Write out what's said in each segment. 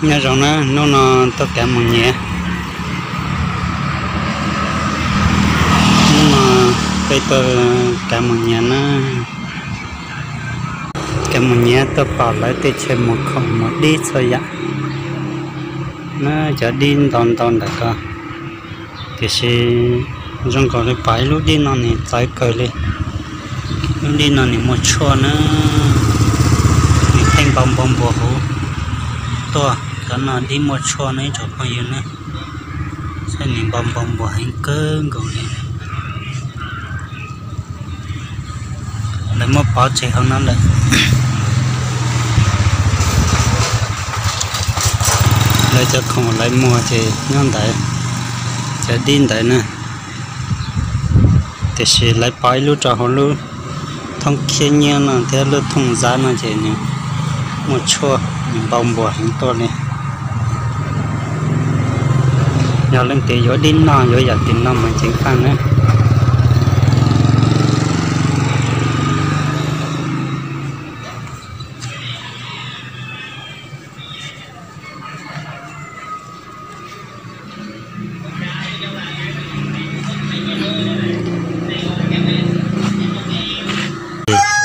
Nyob zoo na, hnub no tuaj kav mus nyiav. Hnub no peb tuaj kav mus nyiav na. Kav mus nyiav tuaj pom lawv tej chaw muag khoom muag dib txhua yam na, cov dib ntau ntau ntawm ko. Tiam sis zoo nkaus li pom ib lub dib no nws txawv kawg li. Lub dib no nws muaj tshuaj na, nws pheej npau npau npuas huv tuaj. Cov no dib muaj tshuaj no ib tsoom phooj ywg na, saib nws npau npau npuas heev kawg nkaus li. Lawv muab pov tseg hauv no lawm. Lawv cov khoom lawv muag ces nyob ntawd, cov dib ntawd na. Tiam sis lawv pov ib lub rau hauv lub thoob khiab nyiab no thiab lub thooj zab no ces nws muaj tshuaj, nws npau npuas heev tuaj li. Yog leej twg yuav dib noj yuav yam twg noj mas ceev faj na.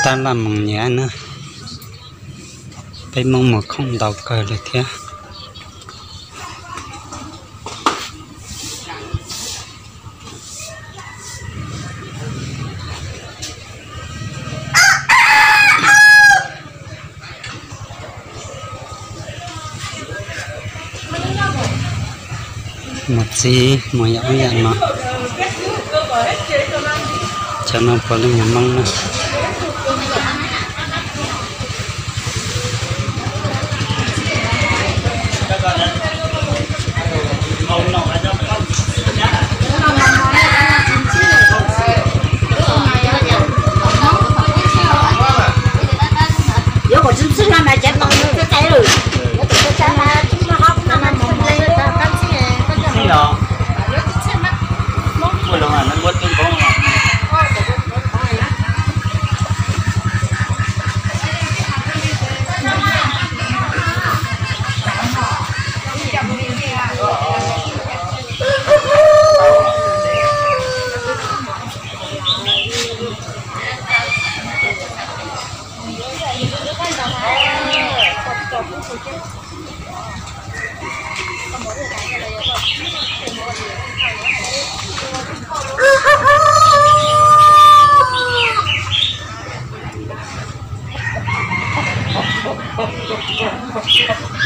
Tab laj mus nyiav na, peb Hmoob muag khoom ntau kawg li thiab. Mus txiv mus yam ub yam no. Cov no puav leej yog Hmoob na.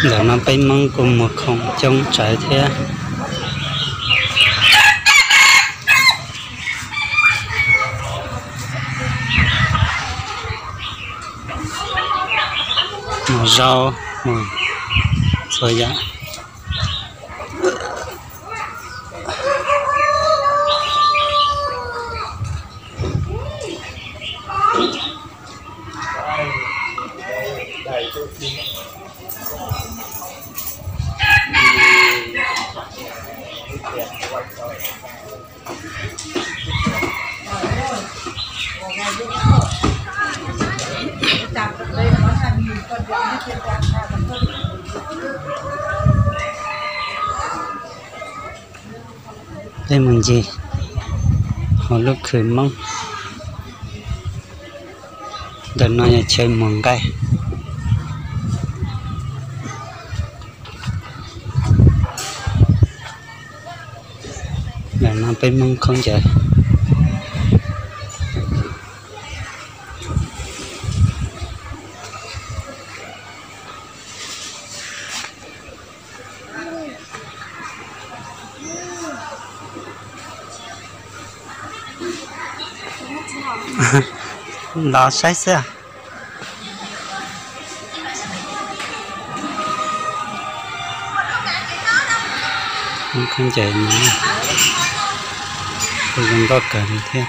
Ntawm no peb Hmoob kuj muag khoom coob tsawv thiab. Muag zaub, muag txhua yam. Peb mus ncig hauv lub khw Hmoob. Ntawm no yog chaw muag nqaij. Ntawm no peb Hmoob khaub ncaws. Los saib xwb. Khaub ncaws no zoo nkauj kawg li thiab.